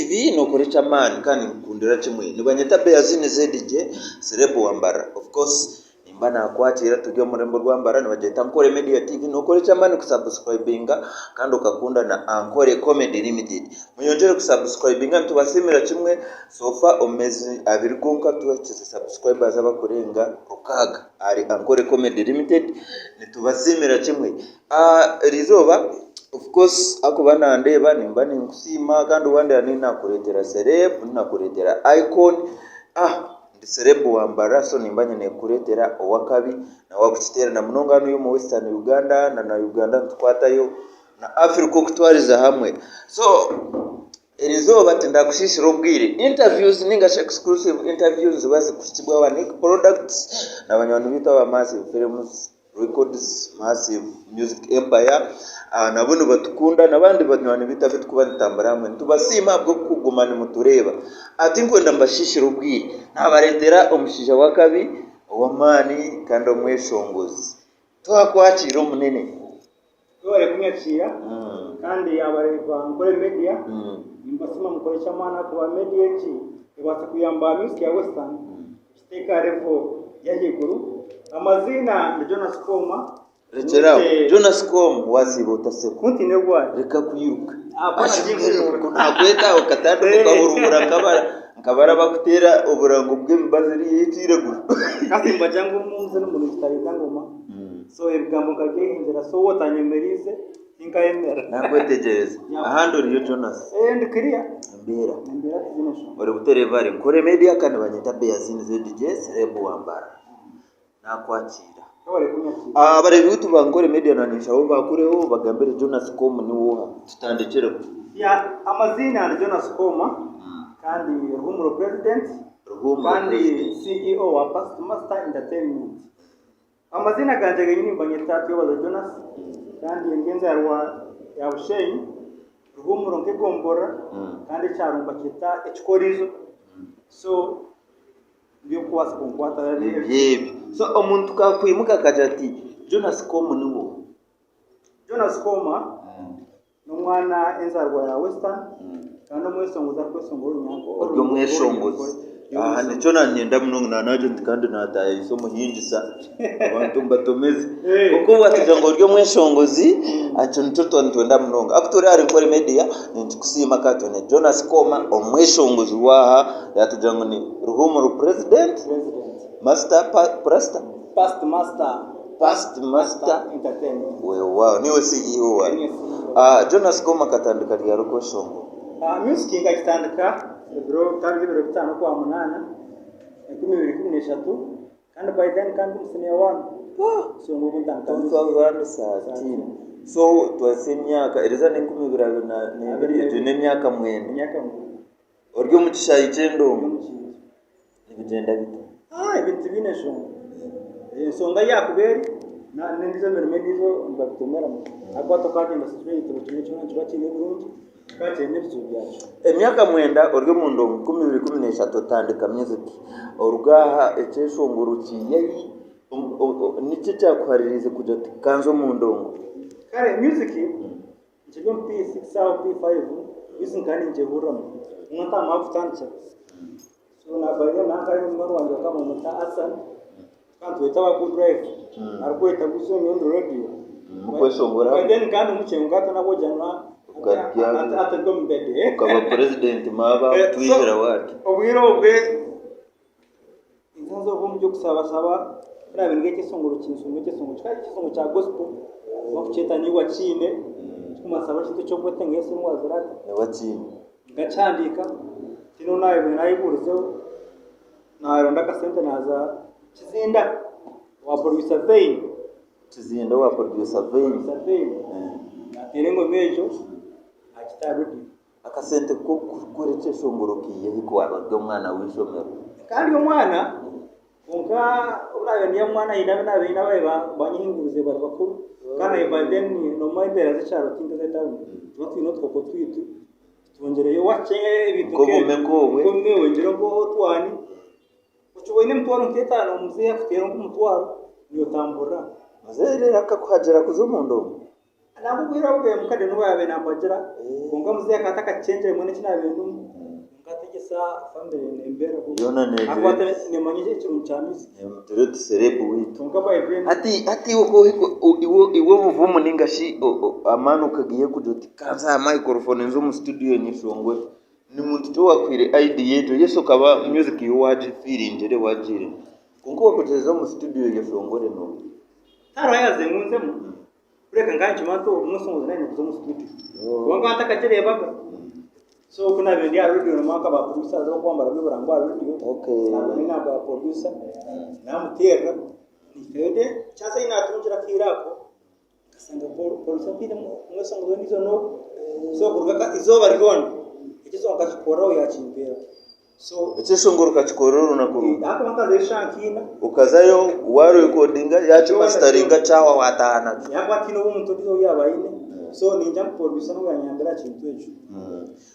TV nokora eky'amaani kandi nikukundira kimwe. Nibanyeta Beyazini ZJ Celeb wa Mbarara. Of course nimba nakwakira turi omu rurembo rwa Mbarara nibagyeta Ankole Media TV. Nokora eky'amaani kusubscribinga kandi okakunda na Ankole Comedy Limited. Mweyongyere kusubscribinga nitubasiimira kimwe so far omu meezi abiri gonka tuhikize subscribers abakurenga rukaaga ahari Ankole Comedy Limited. Nitubasiimira kimwe. Eriizooba of course ahakuba nandeeba nimba ninkusiima kandi wandeeba ninakureetera celeb, ninakureetera icon, ndi celeb wa Mbarara so nimba nyine kukureetera ow'akabi nawe akukiteera na munonga hanuya omu western Uganda na Uganda nitukwatayo na Africa okutwariza hamwe. So eriizooba tindakushiishira obwire, interviews ninga shi exclusive interviews niziba zirikuhikibwa aba Nick Products na banywani baitu aba Massive Films. Records, Massive Music Empire nabo nibatukunda n'abandi banywani baitu abu turikuba nitutambura hamwe. Nitubasiima ahabw'okuguma nimutureeba. Tinkwenda mbashiishire obwire, naabareetera omushaija w'akabi, ow'amaani kandi omweshongozi. Twakwakiira omunene. Webare kunyakiira kandi abareeba Ankole Media nimbasiima mukore eky'amaani ahakuba media egi ebaasa kuyamba music ya western kugiteeka aha level y'ahaiguru. Amaziina ni Jonas Kooma. Rekyera aho. Jonas Kooma waasiiba otaseka. Kuntiine gwari. Reka kwiruka. Nakweta okatandika okahurungura nkabari abakuteera oburango bw'emibazi eri ey'ekiiragura. Kasi nibagira ngu omunju n'omuntu kitarinda ngoma. So ebigambo nkabyehingira so waaba otanyemereize tinkayemera. Nakwetegyereza. Ahandi oriyo Jonas? Ee ndi clear. Embeera? Embeera tiziine nshonga. Ori butereevu ahari Nkore Media kandi banyeta Beyazini ZJ Celeb wa Mbarara. Nakwakiira. Webare kunyakiira. Abareebi baitu ba Nkore Media na ninshaho bakureho obagambire Jonas Komu niwe oha? Tutandikireho. Yeah, amaziina ndi Jonas Kooma kandi Ruhumuro President Ruhumuro kandi President. CEO wa Past Master Entertainment. Amaziina gangye genyini nibanyeta Twebaze Jonas kandi ndi enzaarwa ya Bushenyi, Ruhumuro nk'egomborora kandi ekyaro nibakyeta Ekikoriizo so nibyo ebirikubaasa kunkwataho Nibyo ebyo. So omuntu kakwimuka akagira ati Jonas Komu niwe oha? Jonas Kooma N'omwana enzarwa ya Western kandi omweshongozi arikweshongora orunyankore. Ori omweshongozi. Aha nikyo nanyenda munonga nanagira nti kandi natayayisa omuhingisa abantu mbatomeze. Kwonka obu watugira ngu ori omweshongozi, ekyo nikyo twaba nitwenda munonga. Ahakuba turi ahari Nkore Media, nitukusiima kandi twine Jonas Kooma omweshongozi waaha, yatugira ngu ni Ruhumuro President, Master, Pastor? Past Master. Past Master Entertainment. Weewaawo niiwe CEO waayo. Niinye CEO. Ah, Jonas Kooma akatandika ryari okweshongora? Ah, music nkagitandika ebiro bikaba biri ebiro bitaano Okwamunaana 2013 kandi by then nkaba ndi omu senior one. So nibwo ntandika music. 2013 so twahitsya emyaka eriizooba n'enkumi ibiri abiri n'ebiri egyo n'emyaka mwenda. Emyaka mwenda. Ori omu kishaayi ky'endongo. Ndi omu kintu. Nibigyenda bita? Ah, ebintu tibiine nshonga. Enshonga ei yaakuba eri, n'endiijo emirimo endiijo nibabitomeramu. Ahabw'okuba tokagyenda straight buri kimwe kyona nikiba kiine ebirungi, kikaba kiine n'ebizibu byakyo. Emyaka mwenda ori omu ndongo 2013 otandika music, oruga aha ekyeshongoro okiiha hi? Niki ekyakuhaririize kugira oti kanze omu ndongo? Kare music Nkiri omu P6 aho P5 music nkaba ningyehuriramu kwonka ntamanya ahu kutandikira. So na by then nankaba nyine munywani wangye bakaba nibamweta Hassan, tukaba nitweta aba good life, arikweta buri izooba nyowe ndi radio. Mukweshongora By hamwe? then nkaba ndi mukye kwonka hati nabwogira Okarya- atari omu bed. Okaba purezidenti maaba So, akutwihira waati. obwire obwe Nkaza omu by'okushabashaba ku naabaire ndya ekyeshongoro kinsumba ekyeshongoro kikaba kiri ekyeshongoro kya gospel barikukyeta Niiwe Akiine kirikumanyisa hariho ekintu eki orikwetenga Yesu niwe azire ata Niwe akiine. nkakihandiika tihaine ou naabaire naayebuurizeho naaronda akasente naaza Kizinda owa producer Vein. Kizinda owa producer Vein. Producer Vein naateera engoma egyo agita aha radio. Akasente k'okukora ekyeshongoro kaiha hi ku waaba ori omwana w'eishomero? Nkaba ndi omwana, kwonka obu naabaire ndi omwana haine abu naabaire nyine abaabaire banyehinguririize bari bakuru. Kandi naanye by then noomanya embeera z'ekyaro ti nk'ez'etauni. Tuba twine otukooko twaitu, twongyereyo wakye ebintu Nk'obume nk'obwe. Nk'obume oyongyere nk'otwani. Okiboine emitwaro nk'etaano muzeeyi akuteera nk'omutwaro, niiwe otamburira. Muzeeyi reero akakuhagira kuza omu ndongo? Nangwa obwire obwe mukade niwe yaabaire nampagira kwonka muzeeyi akaba atakakyengyire mbwenu eki naabaire ndimu kwonka ategyesa family nembeeraho Yoona neegira ahakuba eti- neemanya ekirungi kya music Turi otuserebu waitu. kwonka by then Hati hati iwe ku ohika iwe iwe obuvumu ninga shi amaani okagaiha kugira oti kanze aha microphone nze omu studio nyeshongore. Ni muntu ki owaakuhaire idea egyo? Yes okaba music yo waagifiiringire waagiiremu kwonka owaakugyeza omu studio oyeshongore n'oha? Tihariho ayazengunzemu Kureka nkaba ninkimanya nti omunsi omu nari nikuza omu studio. Kwonka nkaba ntakagireebaga. So ku naabaire ndi aha radio nimwo nka ba producer haza abakwambara by'oburango aha radio. Naabona enamba ya producer naamuteerera mpikayo then chance ei naatungire akaire ako nkashanga producer ataine mweshongozi ondiijo n'ogwo. So kuruga eizooba ryona ekyeshongoro nkakikoreraho yaakimpeera. So Ekyeshongoro okakikorera orunaku rumwe? Ahakuba nkazayo eshaaha nka ina. Okazayo waarekodinga yaakimasitaringa kyahwa waataaha nakyo. Ahakuba tihaine obu omuntu ondiijo ou yaaba aine. So ningira ngu producer niwe yaanyambire aha kintu ekyo.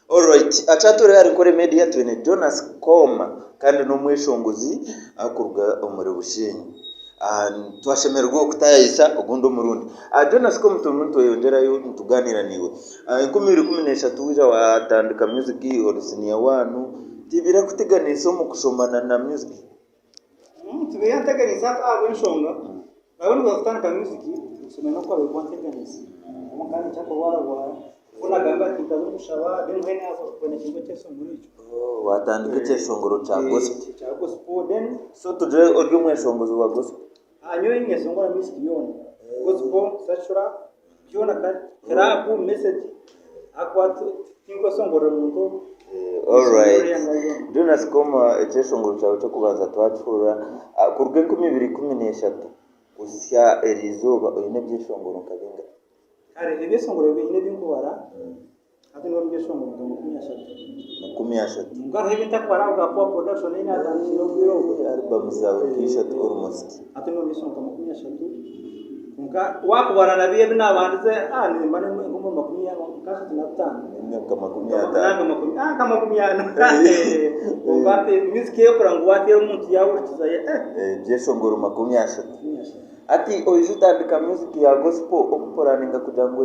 Alright, akyaturi ahari Nkore Media twine Jonas Kooma kandi n'omweshongozi arikuruga omuri Bushenyi. Twashemererwa okutayayisa ogundi omurundi. Jonas Komutungu nitweyongyerayo nitugaaniira naiwe. 2013 waija watandika music ori siniya waanu, tibirakuteganisa omu kushoma na music? Tibiranteganisa ahabw'enshonga nabwo nikuza kutandika music okushoma nikwo kwabaire kwanteganisa kwonka ninkira kurwararwara ku nagamba nti nkaza omu kushaba then mbwenu naaza kubona ekintu ekyeshongoro ekyo. Watandika ekyeshongoro kya gospel. Kya gospel then. So tugire ori omweshongozi wa gospel? Nyowe ninyeshongora music yoona, gospel, secular, byona club, message ahakuba tinkweshongorera muntu omwe. Alright. Jonas Koma ekyeshongoro kyawe ky'okubanza twakihurira. Kuruga 2013 kuhitsya eriizooba oine ebyeshongoro nka bingahi? Kare ebyeshongoro biine ebi nkubara hati nibiba ebyeshongoro nka 30. 30. Kwonka hariho ebi ntakubara ahabwa poor production ei naatandikire obwire obwo. Album zaawe nka ishatu almost. Hati nibiba ebyeshongoro nka 30. Kwonka waakubara na biri ebi naabandize nimba ndi nk'omuri makumi nka ashatu na bitaano. Nka 50. Nka 40. Kwonka hati music ey'okurora ngu waateera omuntu yaahurikiza. Ebyeshongoro 30. Hati oije otandika music ya gospel okupuraninga kugira ngu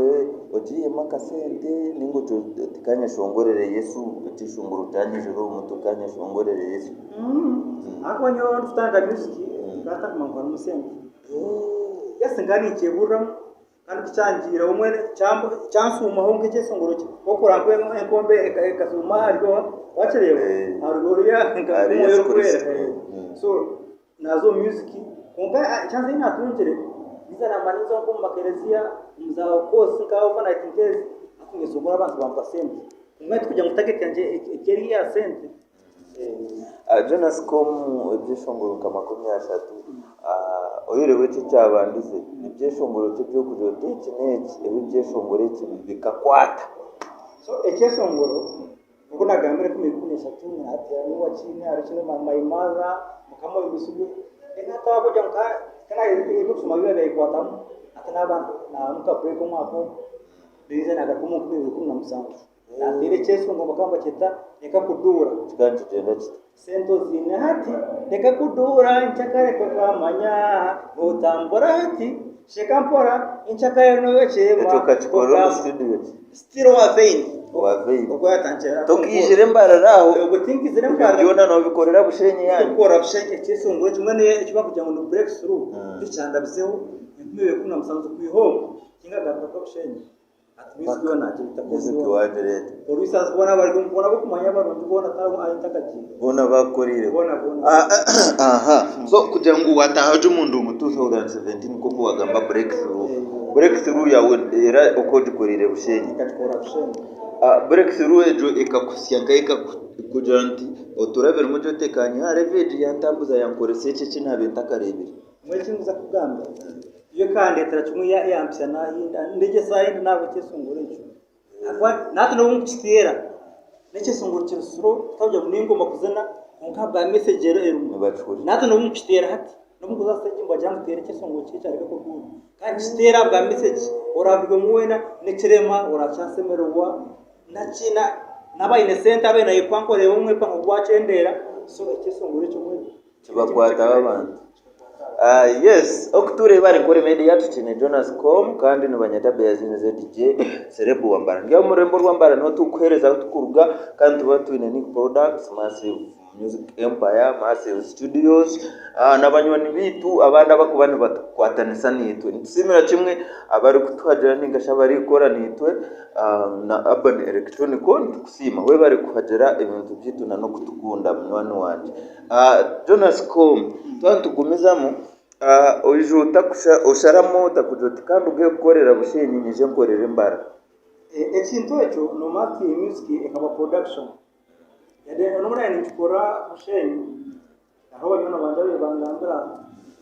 ogihemu akasente ninga oti kanyeshongorere Yesu ekyeshongoro kyanyijira omu mutwe kanyeshongorere Yesu. Ahakuba nyowe ndikutandika music nkaba ntakumanya ngu harimu sente. Just nkaba ninkyehuriramu kandi kukyangiireho mbwenu kyansuumaho nk'ekyeshongoro okurora nku enkombe ekasuuma ahari oha wakireeba ahari oriya nk'omwoyo orikwera so Naaza omu music kwonka chance ei naatungire ninza naamara ninza nk'omu makereziya omu za koosi nka overnight nk'ezi hati niinshongora abantu bampa sente kwonka tikugira ngu target yangye ekaba eri eya sente. Jonas Com ebyeshongoro nka 30 oihireho eki ekyabandize nibyeshongoro ki ebi orikugira oti eki n'eki ebi ebyeshongoro eki bikakwata? So ekyeshongoro Nk'oku naagambire 2013 naateera Wakiine ahari kinu My Mother, Mukama oimutsibwe. Then hati ahabw'okugira ngu eby'okushoma biba byayekwatamu, hati naaba naahamu ka break omwaka ogu, naija naagaruka omu 2017. Naateera ekyeshongo bakaba nibakyeta Reka Kuduura. Kikaba nikigyenda kita? Sente oziine hati, reka kuduura nkyakare tokamanya, otambura hati, sheka mpora nkyakare noyekyema. Ekyo okakikorera omu studio ki? Still owa Vein. Owa Vein. Ogwo yatandikire. Tokiizire Mbarara aho? Ogwo tinkiizire Mbarara. Byona nobikorera Bushenyi yanyu? Tubikora Bushenyi. Ekyeshongoro kimwe eki barikugira ngu ni break through nikyo kyandabizeho 2017 kwiha obwo tingagaruka Bushenyi. Hati music yoona nagireeta. Music wagireeta. Producers boona bari boona abokumanya abarungi boona tihariho ahu ntakagiire. Boona bakukoreire. Boona boona. Aha. So kugira ngu wataaha gye omu ndungu 2017 nk'oku wagamba break through. Break through yaawe era oku ogikoreire Bushenyi. Nkagikora Bushenyi. Break through egyo ekakuhitsya nkahi ekakugira nti oturabiremu gye otekanye aha level egi yantambuza yankoresa eki eki naabaire ntakareebire. Mbwenu eki ndikuza kukugamba, yo ekandeetera kimwe yampitsya n'ahi ndi gye eshaaha ei ndi n'ahabw'ekyeshongoro ekyo. Ahakuba na hati n'obu nkukiteera, n'ekyeshongoro kiri slow kutagira ngu n'engoma kuzina kwonka ahabwa message erimu. Nibakihurira. Na hati n'obu nkukiteera hati, n'obu nkuza aha stage nibagira ngu teera ekyeshongoro kye ekya Reka Kuduura, kandi nkiteera ahabwa message, oraba buri omwe weena n'ekirema orakyashemererwa, nakina n'abaine sente abaine nayekwanka oreeba omwepanko gwakyendeera, so ekyeshongoro ekyo mbwenu. Kibakwataho abantu. Yes, oku tureeba ari Nkore Media tukiine Jonas Com kandi nibanyeta Beazin ZJ Celeb wa Mbarara. Ndi omu rurembo rwa Mbarara niho turikuheereza ahu turikuruga kandi tuba twine Nick Products, Massive Music Empire, Massive Studios na banywani baitu abandi abarikuba nibatukwatanisa naitwe. Nitusiimira kimwe abarikutuhagira ninga shi abarikukora naitwe na Urban Electronical nitukusiima. Webare kuhagira ebintu byaitu na n'okutukunda munywani wangye. Jonas Com, twaba nitugumizamu, oija osharamu ota kugira oti ka nduge kukorera Bushenyi nyije nkorere Mbarara? Ekintu ekyo noomanya oti music ekaba production. N'obu naabaire ninkikora Bushenyi, hariho banywani bangye abaabaire nibangambira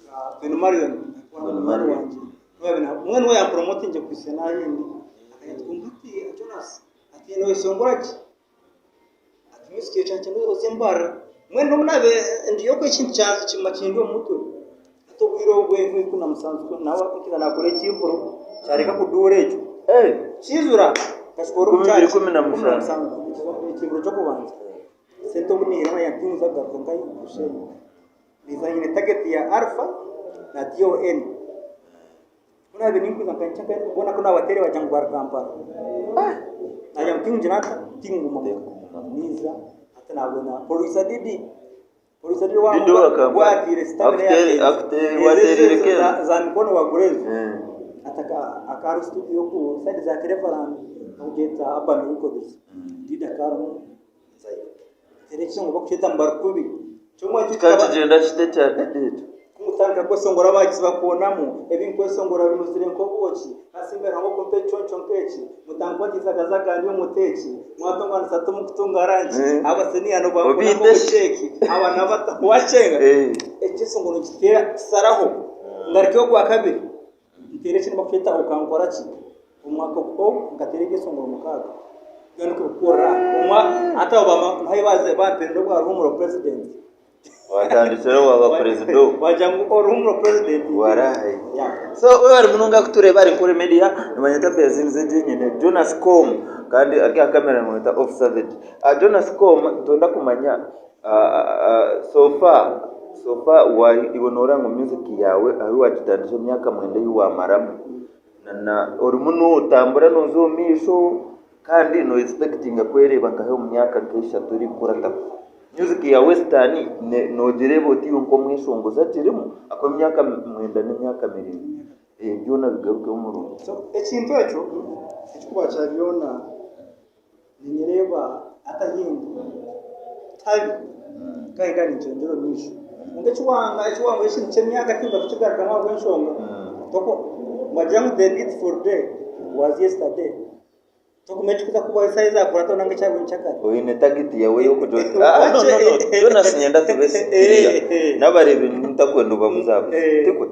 nka Ben Marion munywani wangye, mbwenu niwe yamporomotingire kuhitsya n'aha ndi, akagira ati kwonka ati Jonas, ati nooyeshongora gye. Ati music kyangye oze Mbarara. Mbwenu n'obu naabaire ndiyo okwo ekintu kiguma kindi omu mutwe. Hati obwire obu 2017 nawe nkiza naakora ekiivuro kyareka kuduura ekyo. Kiizura nkakikora omu kyakye 2017 ekiivuro ky'okubanza. Sente obu niihaho nagira nti ninza kugaruka nkahi Bushenyi. Niiza nyine tageti ya Alpha na DON. Ku naabaire ninkuza nka nyenkya kare boona ku naabateereire baagira ngu bari Kampala. Naagira ngu tingira nta, tinguma muka. Niiza hati naabona Producer Didi, Producer Didi Didi owa Kampala. owaatiire stamina Akuteere- akuteere- wateereire Kenzo. za mikono wagura ezo. Hati akaba ari studio oku side za Cleveland bakugyeta Urban Records. Didi akaba arimu nzayo. Nteera ekizungu bakukyeta ngu barikubi. Kikaba nikigyenda kita ekya Didi ekyo? Kumutandika kwesongora abagizi bakoonamu, ebi nkwesongora binuzire nk'obwoki, Kasimbe Ruhanga okumpa ekiconco nk'eki, mutankwatiisa ndi omuteeki, mwatonganisa timukutunga ranki, abasiniya nibankunda nk'obuceeki, aba n'abato wakyenga, ekyesongoro nikiteera kisaraho, ngarukeyo ogwakabiri. Nteera eki nibakweta okankora ki? Omwaka ogu nkateera ebyeshongoro mukaaga byona ndikubikora hati abo niho bampeerire obwa Ruhumuro president. Watandikire waba president. Wagira ngu Oruhumuro president. Warahi. So webare munonga kutureeba ari Nkore Media nibanyeta Beazinze gye nyine Jonas Com kandi ari aha camera nimweta Officer Savage. Jonas Com nitwenda kumanya So far, so far iwe noreeba ngu music yaawe ahu wagitandikira emyaka mwenda ei wamaramu na orimu notambura noza omu maisho kandi no expectinga kwereeba nkahi omu myaka nk'eshatu erikukurataho. Music ya western nogireeba ota iwe nk'omweshongozi agirimu ahakuba emyaka mwenda n'emyaka miraingwa byona bigarukeho omurundi. So ekintu ekyo ekirikuba kya byona. Ninyereeba atahindi tabi kandi nkaba ninkyongyera omu maisho. Kwonka ekiwanga ekiwango ekintu ky'emyaka tinkuza kukigarukamu ahabw'enshonga nibagira ngu the beautiful day was yesterday tokumanya ekirikuza kubaho esaaha ezakurataho nari ekyaba nyenkyakare. Oine tageti yaawe ey'okugira oti aa no no no Jonas niinyenda tube kiriya n'abareebi ntakwenda obabuzabuze tikwe?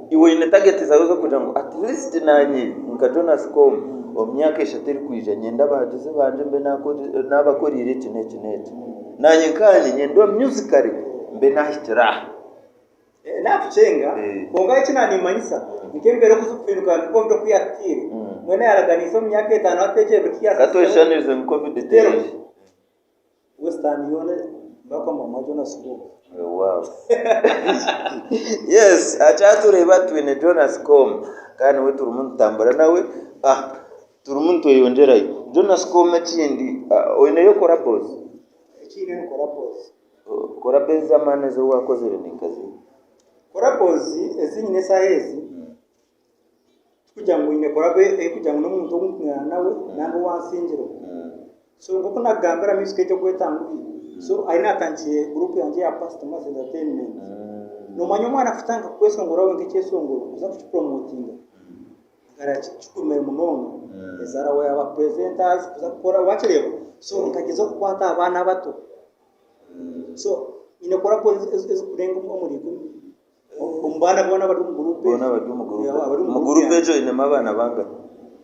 Iwe oine tageti zaawe ez'okugira ngu at least naanye nka Jonas Com omu myaka eshatu erikwija nyende abahagizi bangye mbe naabakoreire eki n'eki n'eki. Naanye nkaanye nyende omu musically mbe naahikire aha. Naakukyenga, kwonka eki naaniimanyisa, nk'embeera oku zirikuhinduka nka Covid oku yaatutaire, mbwenu yaaraganiise omu myaka etaano hati egyo ebiri Ka tweshushanirize ngu Covid teija. Western yoona bakoma mwa Jonas Group. Wow. Yes, akyatureeba twine Jonas Com kandi niwe turimu nitutambura nawe. Ah, turimu nitweyongyerayo. Jonas Com ekindi, ah, oineyo collabos? Ekindi ni collabos. Collabo ez'amaani ezi wakozire ni nka ziiha? Collabos ezi nyine esaaha ezi, tikugira ngu nyine collabo erikugira ngu n'omuntu ou nkunywana nawe nari owansingire. So nk'oku naakugambira music egyo okweta nguhi, so ahi naatandikire group yangye eya Pastor Mass Entertainment, noomanya omwana kutandika kweshongora wenka ekyeshongoro kuza kukipromotinga nkareeba kigumire munonga, ezaara yaaba presenters kuza kukora waakireeba, so nkagyezaho kukwata abaana abato, so nyine collabo ezirikurenga omuri ikumi. Omu baana boona abari omu guruupu Boona abari omu guruupu. Abari omu Omu guruupu egyo oinemu abaana bangahi?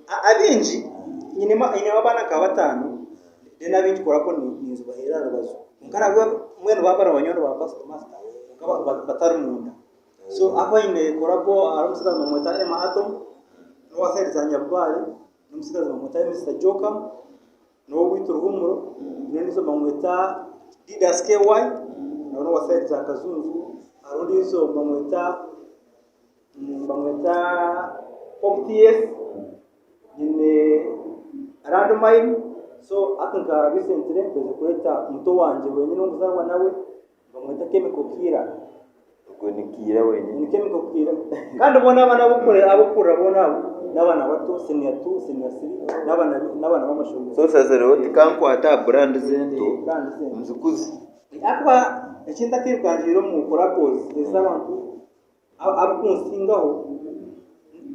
Abaingi nyinemu nyinemu abaana nka bataano, then abaingi korako ninzibaheera aha rubaju. Kwonka nabwo mbwenu baaba bari banywani ba Pastor Master kwonka batari munda. So ahakuba nyine korabo hariho omutsigazi nibamweta Emma Atom, n'owa sayidi za Nyabubare, n'omutsigazi nibamweta Mister Joker. N'owaitu Ruhumuro, n'ondiijo bamweta Didas KY, nawe n'owa sayidi za Kajunju. Hariho ondiijo nibamweta nibamweta Pop TS, nyine Landmine, so hati nka recently mperize kureeta muto wangye wenyine ou ndikuzaarwa nawe nibamweta Chemical Killer. Ogwo ni Killer wenyine. Ni Chemical Killer. Kandi boona abaana abu orikuhurira boona abo n'abaana bato senior two, senior three, n'abaana n'abaana b'amashomero. So oshazireho oti kankwate aha brand ze ento Brand ze ento. nzikuze. Ahakuba eki ntakirukangiire omu collabos ez'abantu abakunsingaho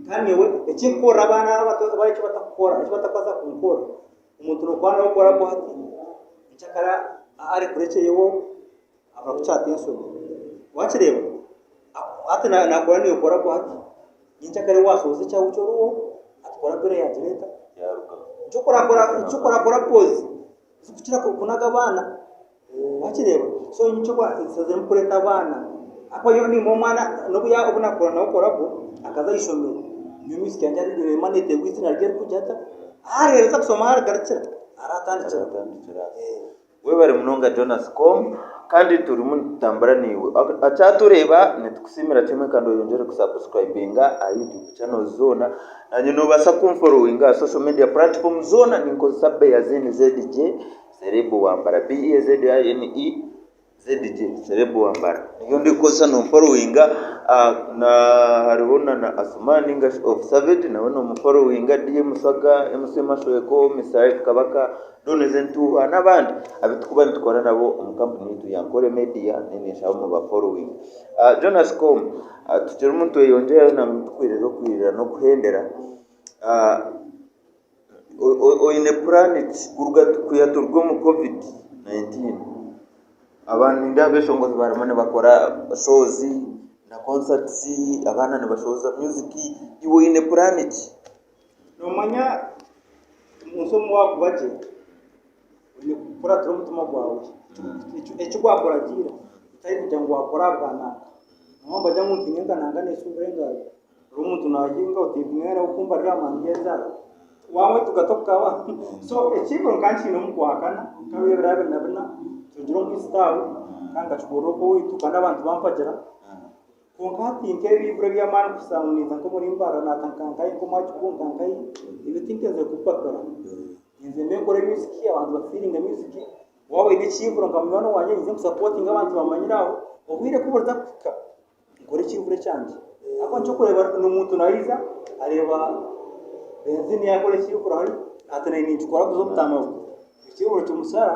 kandi nyowe eki nkukorera abaana abato eki batakukora eki batakubaasa kunkora, omuntu nookora nawe collabo hati nkyakara arikurekyeyo abakukyata enshoni. Wakireeba? Hati naakora naiwe collabo hati nyenkyakare waashohoza ekyawe eki oriho hati collabo eriho yaagira eta? Yaarugaho. Nikyo okora collabos zirikukira kunaga abaana. Wakireeba? So nikyo nshaziremu kureeta abaana ahakuba nyowe niimuha omwana n'obu yaaba obu naakora nawe collabo akaza aha ishomero, nyowe music yangye ariyo neema neeteerwa eiziina rye rikugira ata, ahu ariheereza kushoma ahu arigarukira araatandikira. Araatandikira. Webare munonga Jonas Com kandi turimu nitutambura naiwe. Akyatureeba nitukusiimira kimwe kandi oyongyere kusubscribinga aha YouTube channels zoona. Nanye nobaasa kunforowinga aha social media platforms zoona ninkozesa Beazine ZJ. Serebu Wambara, B-E-A-Z-I-N-E Z-J, Serebu Wambara. Niyo ndikukozesa nomuforowinga na hariho na na Asuman ninga shi of Savage nawe nomuforowinga, DM Swaga, MC Mashweko, Mister Life Kabaka, Don Zentuuha n'abandi abu turikuba nitukora nabo omu kampuni yaitu ya Nkore Media ninshaba mubaforowinge. Jonas Com, tukirimu nitweyongyerayo nangwa tukwirira okwirira n'okuhendera. Oine puraani ki kuruga kwiha turuga omu covid 19? Abantu nindeeba abeshongozi barimu nibakora shoozi na konsatisi, abaana nibashohoza myuziki, iwe oine puraani ki? Noomanya omunsi omu waakuba gye, oine kukuratira omutima gwawe, eki gwakuragiira otari kugira ngu waakora ahabwa nanka. Noomanya nibagira ngu ntiine nka nanka neeshuubura engaro. Reero omuntu naahinga oti mbwenu ahabw'okuba mbarira amaani g'enjara, waamwetuga tokukaba. So ekiikoro nkaba nkiine omu kwakana, nkaba ebiro abiri na bina, tugire omu East aho, kandi nkakikorera okw'owaitu kandi abantu bampagira. Kwonka hati nk'ebiikoro eby'amaani kushusha ngu ninza nk'omuri Mbarara naatandika nkahi nk'omwakikugu nka nkahi, ebyo tinkenzire kubipapira. Ninza mbe nkore music abantu bafiiringe music, waaba oine ekiikoro nka munywani wangye nyije nkusapotinge abantu bamanyire aho, obwire ku burikuza kuhika. Nkore ekiihuro ekyangye. Ahakuba nikyo orikureeba n'omuntu naija areeba Benzini yaakora ekiihuro hari ati naanye ninkikora kuza obutaama bwe. Ekiihuro kimushara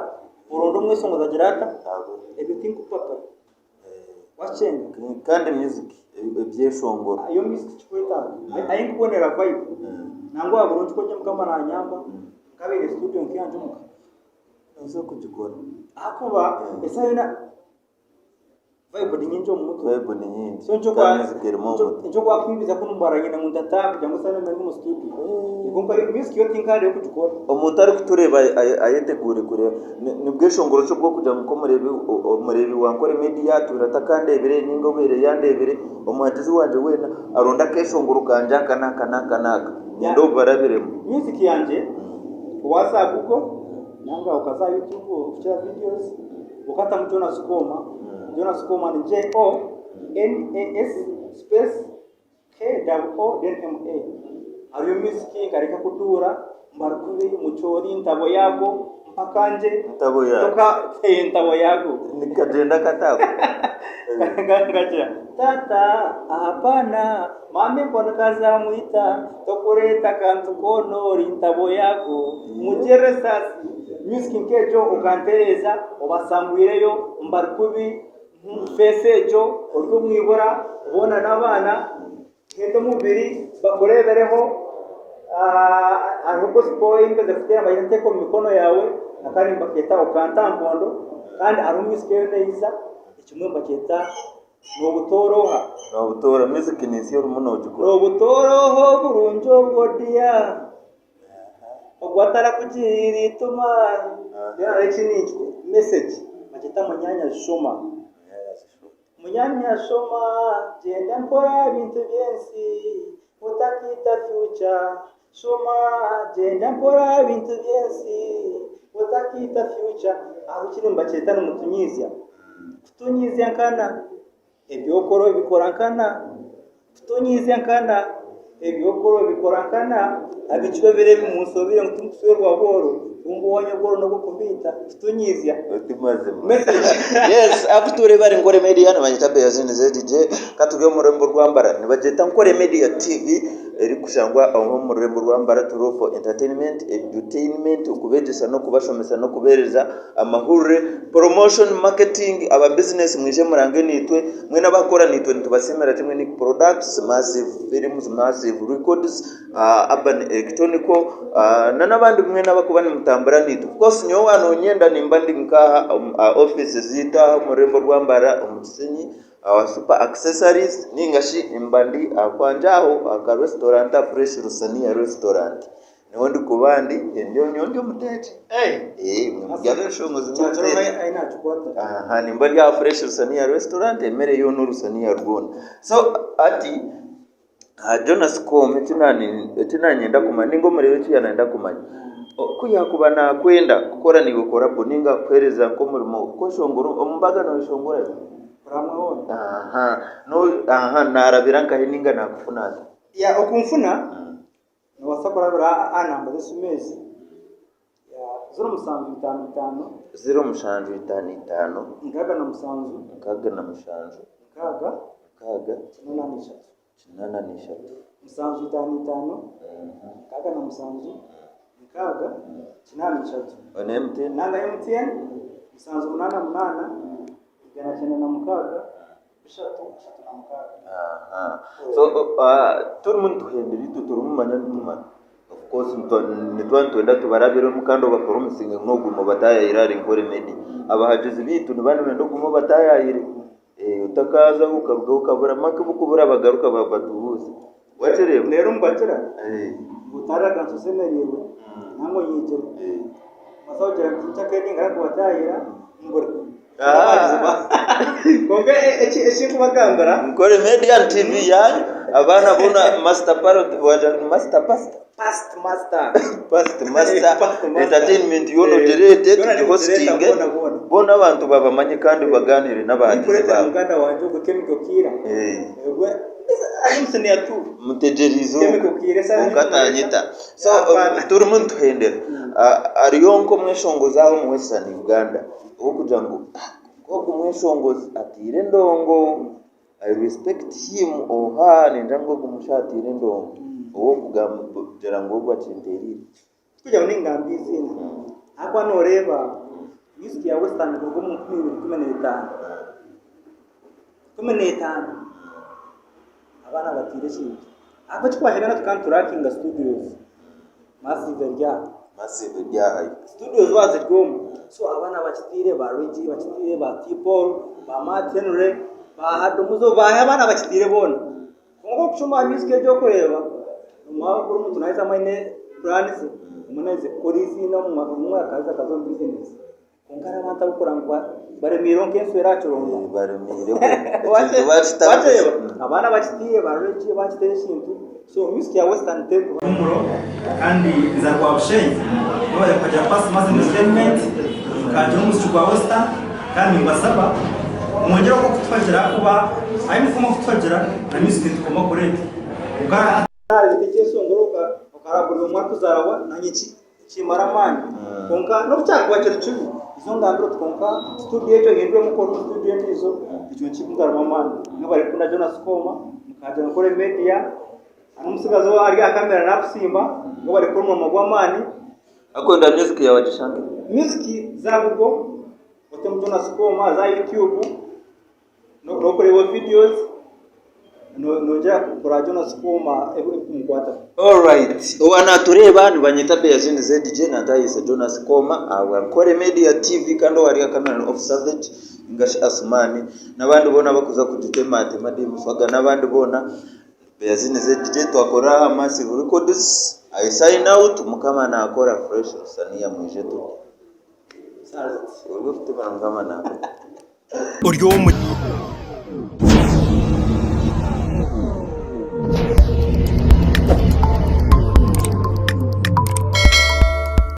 oronde omweshongozi agire ata? Ebyo tinkupapira. Wakyenga? Kandi music ebyeshongoro. Yo music tikikwetaaga. Ahi nkubonera vibe nangwa aha burungi ku Mukama nanyamba nkabaire studio nk'eyangye omuka. Noza kugikora. Ahakuba esaaha yoona. Vibe ni nyingi omu mutwe. Vibe ni nyingi. So nikyo Kandi music erimu omu mutwe. nikyo kwakwimbiza kunu mbara nyine ngu ndataaha kugira ngu osanga ndi omu studio. Kwonka music yo tinkareeba kugikora. Omuntu arikutureeba ayeteguure kureeba ni bweshongoro ki obw'okugira ngu nk'omureebi omureebi wa Nkore Media atuura atakandeebire ninga obaire yandeebire, omuhagizi wangye weena aronde akeeshongoro kangye aka n'aka n'aka n'aka nyende obubarabiremu. Music yangye waaza aha Google nanga okaza aha YouTube okukira videos. Okatamu Jonas Kooma, Jonas Kooma ni J-O-N-A-S space K-O-O then M-A. Hariyo music nka Reka Kutuura, Mbarikubi, Mukyori, Ntabo Yaago, Mpaka Ngye, Ntabo Yaago. Toka, eh, Ntabo Yaago. Nikagyenda kata ako? Nkagira, Tata, hapana, mama enkono kazamwita, tokureeta kantu koona ori Ntabo Yaago, Mugyere Sasi. Music nk'egyo okantereeza obasangwireyo mbarikubi face egyo ori omu ibura boona n'abaana henda omubiri bakureebereho hariho gospel ei mperize kuteera nibagyenda nteeka omu mikono yaawe akandi nibakeeta okantankondo kandi hariho music eriyo neija ekimwe nibakyeta nobutooroha. Nobutoora music ninsya orimu nogikora. Nobutooroha oburungi obwo dear. Ogwo atarakugirira eituma. Mbwenu eki ni message bagyeta munyaanya shoma. Munyaanya shoma gyenda mpora ebintu by'ensi otakiita future. Shoma gyenda mpora ebintu by'ensi otakiita future. Ahabw'eki nibakyeta nimutunyiizya. Kutunyiizya nkana. Eby'okora obikora nkana, Kutonyiizya nkana, Eby'okora obikora nkana, Abaishiki b'ebiro ebi munshobire ngu tinkuswerwa bworo, Kwonka owaanyu obworo n'obw'okubaita, Kutonyiizya. Oti mazima. Message. Yes, akutuure bari Nkore Media nibanyeta Beyazini ZJ katuri omu rurembo rwa Mbarara nibagyeta Nkore Media TV erikushangwa omu omu rurembo rwa Mbarara turiho for entertainment, edutainment, okubegyesa n'okubashomesa n'okubeereza amahurire, promotion, marketing, aba business mwije murange naitwe, mwena abakukora naitwe nitubasiimira kimwe Nick Products, Massive Films, Massive Records, Urban Electronical na n'abandi mwena abakuba nimutambura naitwe. Of course nyowe waaba nonyenda nimba ndi nk'aha omu ofiisi zaitu aha omu rurembo rwa Mbarara omu Kisenyi aha Super Accessories ninga shi mba ndi aha kwangye aho aha ka restaurant aha Fresh Lusaniya Restaurant. Niho ndikuba ndi, nyowe ndi omuteeki. Ndi ab'enshonga ndi omuteeki. Aha nimba ndi aha Fresh Lusaniya Restaurant emere yoona orusaniya rwona. So hati Jonas Koome eki nanyenda kumanya ninga omureebe eki yaanayenda kumanya, ku yaakuba naakwenda kukora naiwe korabo ninga kukuheereza nk'omurimo kweshongora, omu mbaga nooyeshongora ki? Aha, naarabira nkahi ninga naakufuna ata? Okunfuna Noobaasa kurabira aha namba z'esimu ezi, ziro mushanju itaano itaano. Ziro mushanju itaano itaano. 67. 67. 6. 6. 83. 83. 7 itaano itaano. 67, 6, 83. Ona MTN? Nanga MTN, 788, 196. 3, 36. Aha. So turimu nituhendera itwe turimumanya nitumanya. Of course nituba nitwenda tubarabiremu kandi obaporomisinge ngu noguma obataayaayire ahari Nkore Media. Abahagizi baitu nibaba nibenda ogume obataayaayire. Otakaazaho okarugaho okabura make bukubura bagaruka batubuuza. Wakireeba? Reero nibagira ngu otariraga nti oshemereirwe nangwa onyigire. Nibaasa kugira ngu tinkyakendinga kubataayaayira mbura. Kwonka eki ndikubagambira. Nkore Media TV yanyu abaana boona Master Parrot wagira ngu ni Master Pastor? Past Master. Past Master Entertainment yoona ogireete tugihostinge boona abantu babamanye kandi baganire n'abahagizi Ninkureetera baabo. muganda wangye ogwo Chemical Killer. Ogwo ari omu senior two. Mutegyereize Chemical ogwo Killer eshaaha kwonka ndikumureeta. atanyeta. So Hapana. turimu nituhendera. Hariyo nk'omweshongozi aha omu Western Uganda ow'okugira ngu ogu mweshongozi ateire endongo. I respect him or her ningira ngu ogu mushaija ateire endongo ow'okugira ngu ogu akintereire. Tikugira ngu ningamba eiziina ahakuba noreeba music ya western kuruga omu 2015, 15 abaana bateire ekintu ahakuba ekikwahirana tukaba niturakinga studios massive eri aha. Massive eri aha yo. Studios waaba ziri omu so abaana bakiteire ba Reggie bakiteire ba T-Paul ba Matt Henry ba Hadomuzo baahi abaana bakiteire boona. Kwonka okushoma aha music egi orikureeba omwaka guri omuntu naayezamu aine puraani ze, omwe naija kukora eiziina omwe akaza akaza omu bizinesi. Kwonka hariho abantu abarikureeba ngu baremiireho nk'enswera aha kironda. Baremiireho ekintu bakitambuza. Wareeba abaana bakiteire ba Reggie bakiteire ekintu so music ya western terikuba. Humuro kandi nza Rwabushenyi mwebare kuhagira Past Mass Entertainment mukagira omuziki gwa western kandi nimbasaba mwongyere okwo kutuhagira ahakuba ahi mukoma kutuhagira na music nitukoma kureeta kwonka hati ekyeshongoro okaraba buri omwe arikuzarwa nanye kimara amaani kwonka nobu kyakuba kiri kibi izo ngambire oti kwonka studio egyo ohinduremu okore studio endiijo ekyo nikingaruramu amaani. Mwebare kukunda Jonas Kooma mukagira Nkore Media n'omutsigazi ari aha kamera nakusiima mwebare kukora omurimo gw'amaani. Akunda music yawe agishange. Music za Google otemu Jonas Kooma za YouTube nokureeba videos nogira kureba Jonas Kooma ebikumukwataho. Alright, owa natureeba nibanyeta Beyazini ZJ nantayise Jonas Kooma ahabwa Nkore Media TV kandi owari aha camera ni Off Savage ningashi Asumani n'abandi boona abakuza kugitematema Dim Swaga n'abandi boona Beyazini ZJ twakora aha Massive Records I sign out Mukama nakora fresh Rusaniya mwije turye. Ori kutumira Mukama nakora. Ori ow'omugisha.